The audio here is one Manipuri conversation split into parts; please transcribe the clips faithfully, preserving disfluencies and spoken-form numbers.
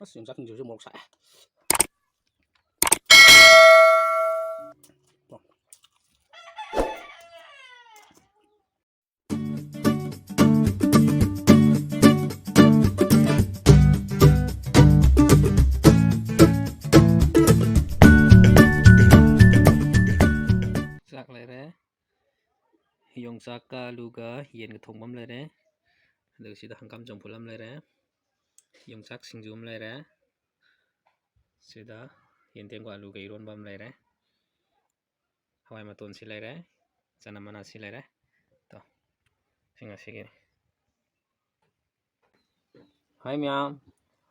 ꯑꯁ, ꯌꯣꯡꯆꯥꯛ ꯁꯤꯡꯖꯨꯁꯦ ꯃꯣꯔꯣꯛ ꯁꯥꯏ꯫ ꯆꯥꯛ ꯂꯩꯔꯦ꯫ ꯌꯣꯡꯆꯥꯛꯀ ꯑꯂꯨꯒ ꯌꯦꯟꯒ ꯊꯣꯡꯕ ꯑꯃ ꯂꯩꯔꯦ꯫ ꯑꯗꯨꯒ ꯁꯤꯗ ꯍꯪꯒꯥꯝ ꯆꯝꯐꯨꯠ ꯑꯃ ꯂꯩꯔꯦ꯫ ꯌꯣꯡꯆꯥꯛ ꯁꯤꯡꯖꯨ ꯑꯃ ꯂꯩꯔꯦ꯫ ꯁꯤꯗ ꯌꯦꯟꯗꯦꯝꯒ ꯑꯂꯨꯒ ꯏꯔꯣꯟꯕ ꯑꯃ ꯂꯩꯔꯦ꯫ ꯍꯋꯥꯏ ꯃꯇꯣꯟꯁꯤ ꯂꯩꯔꯦ꯫ ꯆꯅꯝ ꯃꯅꯥꯁꯤ ꯂꯩꯔꯦ꯫ ꯇꯣ, ꯁꯤ ꯉꯁꯤꯒꯤꯅꯤ꯫ ꯍꯥꯏ ꯃꯌꯥꯝ,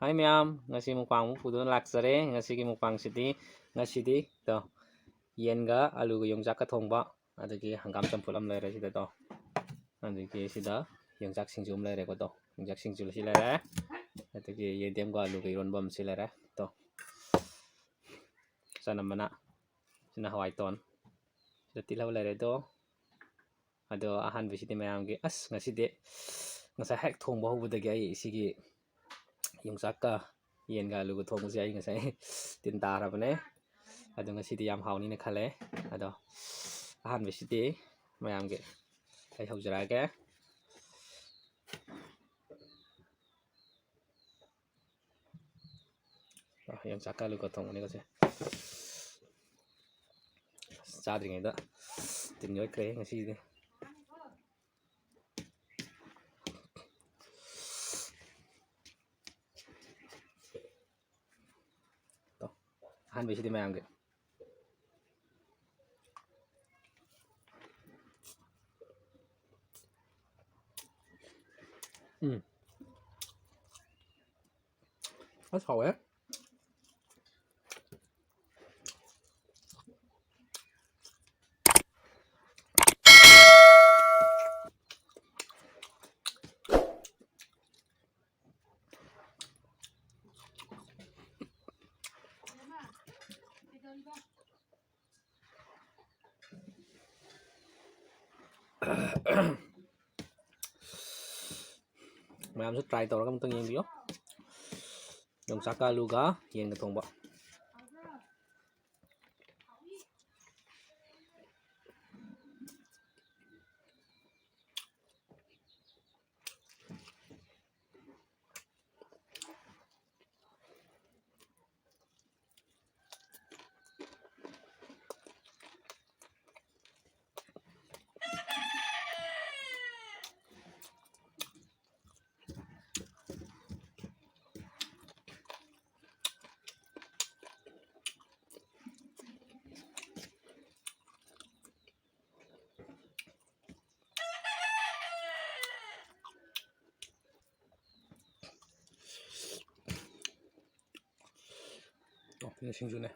ꯍꯥꯏ ꯃꯌꯥꯝ, ꯉꯁꯤ ꯃꯨꯛꯕꯥꯡ ꯑꯃꯨꯛ ꯄꯨꯗꯨꯅ ꯂꯥꯛꯆꯔꯦ꯫ ꯉꯁꯤꯒꯤ ꯃꯨꯛꯕꯥꯡꯁꯤꯗꯤ, ꯉꯁꯤꯗꯤ, ꯇꯣ, ꯌꯦꯟꯒ ꯑꯂꯨꯒ ꯌꯣꯡꯆꯥꯛꯀ ꯊꯣꯡꯕ, ꯑꯗꯒꯤ ꯍꯪꯒꯥꯝ ꯆꯝꯐꯨꯠ ꯑꯃ ꯂꯩꯔꯦ ꯁꯤꯗ, ꯇꯣ꯫ ꯑꯗꯒꯤ ꯁꯤꯗ ꯌꯣꯡꯆꯥꯛ ꯁꯤꯡꯖꯨ ꯑꯃ ꯂꯩꯔꯦꯀꯣ, ꯇꯣ꯫ ꯌꯣꯡꯆꯥꯛ ꯁꯤꯡꯖꯨ ꯁꯤ ꯂꯩꯔꯦ꯫ ꯑꯗꯒꯤ ꯌꯦꯟꯗꯦꯝꯒ ꯑꯂꯨꯒ ꯏꯔꯣꯟꯕ ꯑꯃ ꯁꯤ ꯂꯩꯔꯦ, ꯇꯣ꯫ ꯆꯅꯝ ꯃꯅꯥ, ꯁꯤꯅ ꯍꯋꯥꯏ ꯇꯣꯟ, ꯁꯤꯗ ꯇꯤꯜꯍꯧ ꯂꯩꯔꯦ, ꯇꯣ꯫ ꯑꯗꯣ ꯑꯍꯥꯟꯕꯁꯤꯗꯤ ꯃꯌꯥꯝꯒꯤ, ꯑꯁ, ꯉꯁꯤꯗꯤ, ꯉꯁꯥꯏ ꯍꯦꯛ ꯊꯣꯡꯕ ꯍꯧꯕꯗꯒꯤ ꯑꯩ ꯁꯤꯒꯤ ꯌꯣꯡꯆꯥꯛꯀ ꯌꯦꯟꯒ ꯑꯂꯨꯒ ꯊꯣꯡꯕꯁꯦ ꯑꯩ ꯉꯁꯥꯏ ꯇꯤꯟ ꯇꯥꯔꯕꯅꯦ꯫ ꯑꯗꯣ ꯉꯁꯤꯗꯤ ꯌꯥꯝ ꯍꯥꯎꯅꯤꯅ ꯈꯜꯂꯦ꯫ ꯑꯗꯣ ꯑꯍꯥꯟꯕꯁꯤꯗꯤ ꯃꯌꯥꯝꯒꯤ ꯑꯩ ꯍꯧꯖꯔꯛꯑꯒꯦ꯫ ꯑ, ꯌꯣꯡꯆꯥꯛꯀ ꯑꯂꯨꯒ ꯊꯣꯡꯕꯅꯤꯀꯣ ꯁꯦ꯫ ꯑꯁ, ꯆꯥꯗ꯭ꯔꯤꯉꯩꯗ ꯇꯤꯟ ꯌꯣꯠꯈ꯭ꯔꯦ ꯉꯁꯤꯗꯤ꯫ ꯇꯣ, ꯑꯍꯥꯟꯕꯩꯁꯤꯗꯤ ꯃꯌꯥꯝꯒꯤ꯫ ꯎꯝ꯫ ꯑꯁ, ꯍꯥꯎꯋꯦ꯫ ꯃꯌꯥꯝꯁꯨ try ꯇꯧꯔꯒ ꯑꯃꯨꯛꯇꯪ ꯌꯦꯡꯕꯤꯌꯣ꯫ ꯌꯣꯡꯆꯥꯛꯀ ꯑꯂꯨꯒ ꯌꯦꯟꯒ ꯊꯣꯡꯕ꯫ ꯑꯣ, ꯁꯤꯅ ꯁꯤꯡꯖꯨꯅꯦ꯫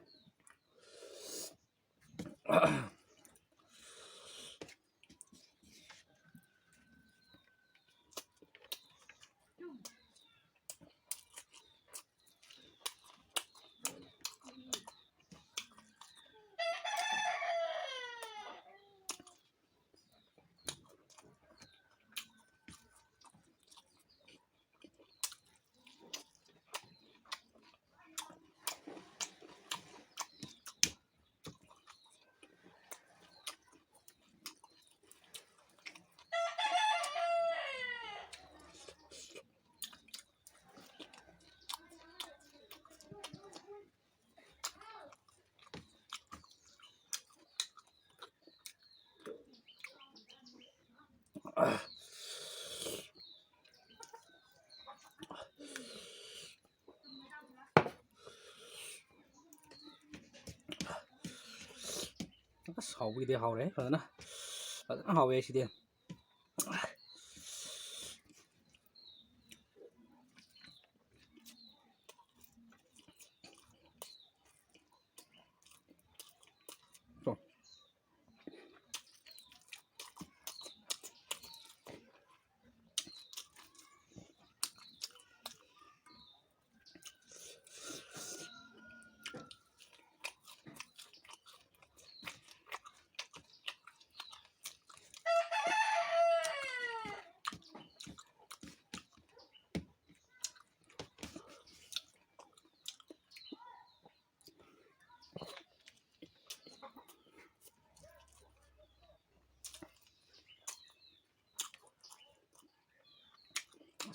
ꯑꯁ, ꯍꯥꯎꯕꯒꯤꯗꯤ ꯍꯥꯎꯔꯦ ꯐꯖꯅ꯫ ꯐꯖꯅ ꯍꯥꯎꯋꯦ ꯁꯤꯗꯤ꯫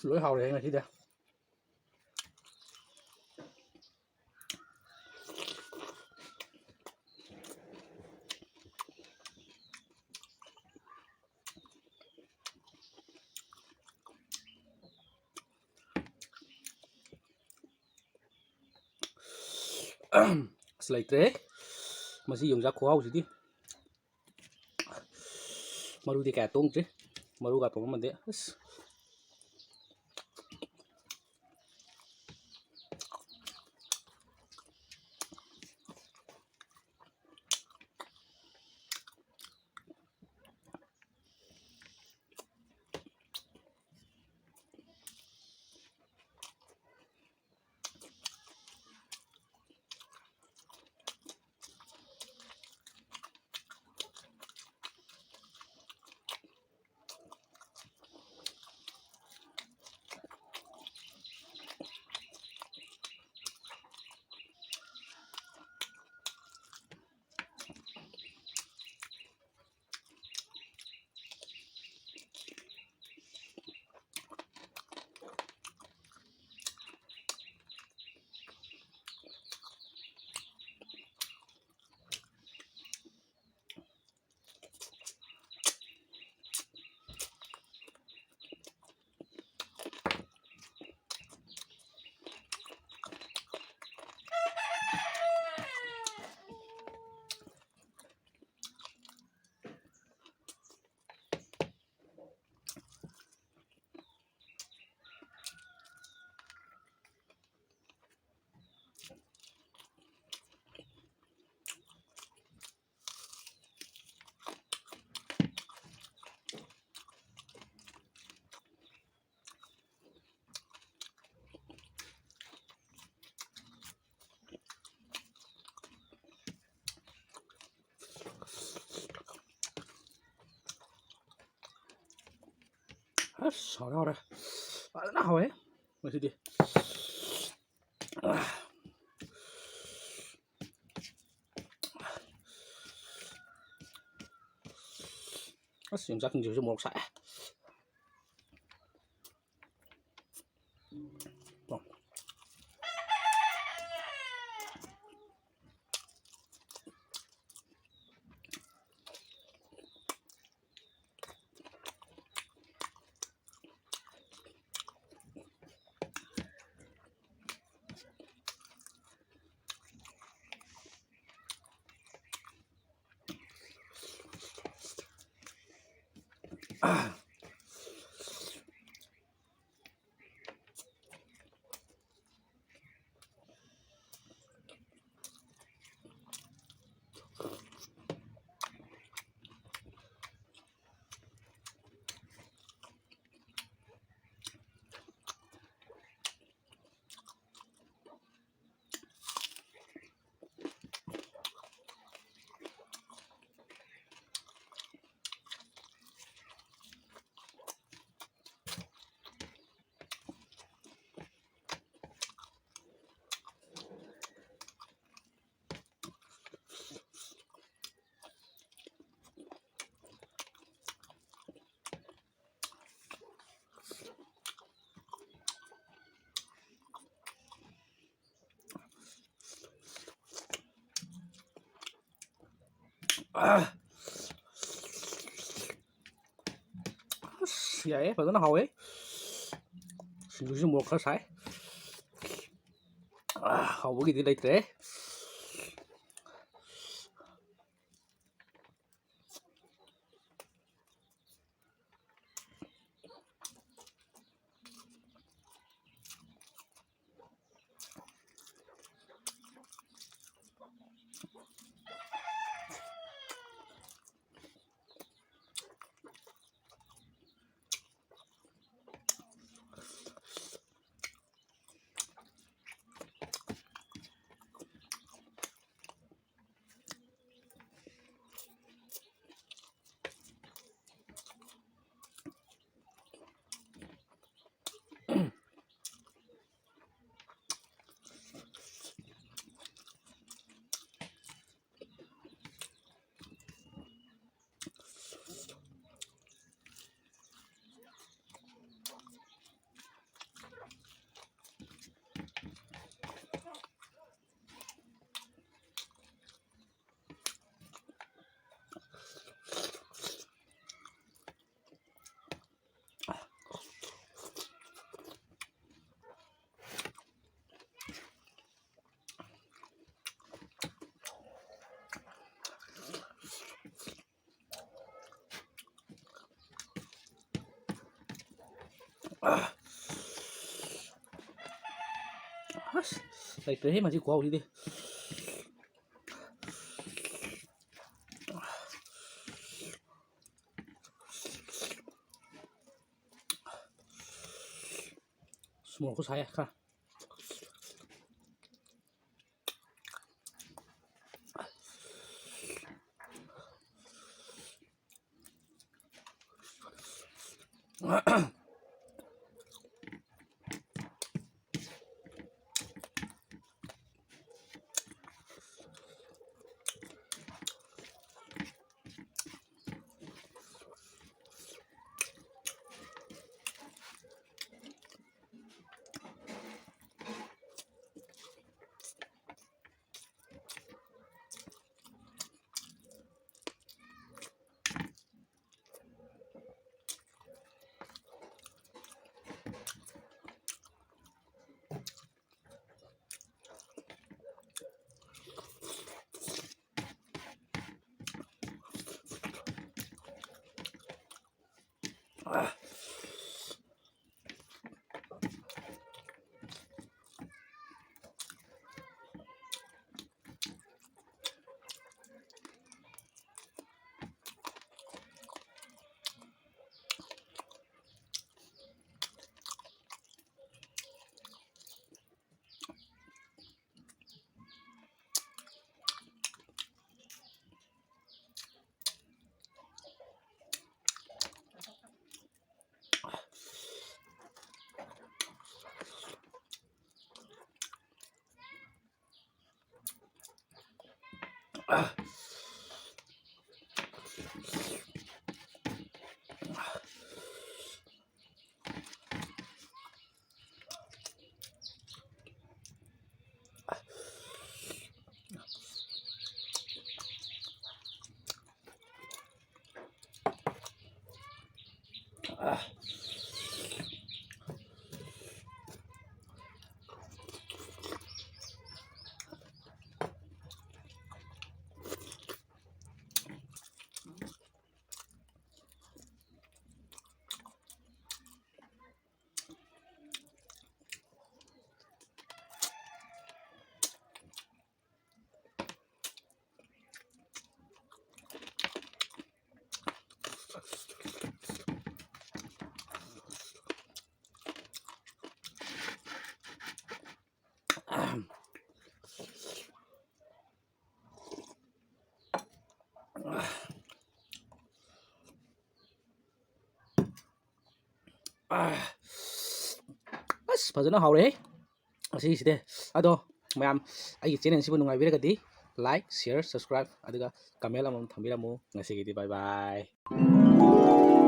ꯂꯣꯏ ꯍꯥꯎꯔꯦ ꯉꯁꯤꯗꯤ꯫ ꯑꯁ, ꯂꯩꯇ꯭ꯔꯦꯍꯦ꯫ ꯃꯁꯤ ꯌꯣꯡꯆꯥꯛ ꯈꯨꯍꯥꯎꯁꯤꯗꯤ꯫ ꯃꯔꯨꯗꯤ ꯀꯌꯥ ꯇꯣꯡꯗ꯭ꯔꯤ꯫ ꯃꯔꯨꯒ ꯇꯣꯡꯉꯝꯃꯗꯤ ꯑꯁ꯫ ꯑꯁ, ꯍꯥꯎꯔꯦ, ꯍꯥꯎꯔꯦ꯫ ꯐꯖꯅ ꯍꯥꯎꯋꯦ ꯉꯁꯤꯗꯤ꯫ ꯑꯁ, ꯌꯣꯡꯆꯥꯛꯁꯤꯡꯁꯤꯁꯨ ꯃꯣꯔꯣꯛ ꯁꯥꯏ꯫ ꯑꯥ꯫ ꯑꯁ, ꯌꯥꯏꯌꯦ, ꯐꯖꯅ ꯍꯥꯎꯋꯦ꯫ ꯁꯤꯡꯖꯨꯁꯤ ꯃꯣꯔꯣꯛ ꯈꯔ ꯁꯥꯏ꯫ ꯑꯥ, ꯍꯥꯎꯕꯒꯤꯗꯤ ꯂꯩꯇ꯭ꯔꯦ꯫ ꯑꯁ, ꯂꯩꯇ꯭ꯔꯦꯍꯦ ꯃꯁꯤ ꯈꯨꯍꯥꯎꯁꯤꯗꯤ꯫ ꯃꯣꯔꯣꯛꯁꯨ ꯁꯥꯏ ꯈꯔ꯫ ꯑꯥ, ꯑꯁ, ꯐꯖꯅ ꯍꯥꯎꯔꯦꯍꯦ ꯉꯁꯤꯒꯤꯁꯤꯗꯤ꯫ ꯑꯗꯣ ꯃꯌꯥꯝ, ꯑꯩꯒꯤ ꯆꯦꯅꯦꯜꯁꯤꯕꯨ ꯅꯨꯡꯉꯥꯏꯕꯤꯔꯒꯗꯤ like, share, subscribe, ꯑꯗꯨꯒ comment ꯑꯃꯃꯝ ꯊꯝꯕꯤꯔꯝꯃꯨ꯫ ꯉꯁꯤꯒꯤꯗꯤ bye bye꯫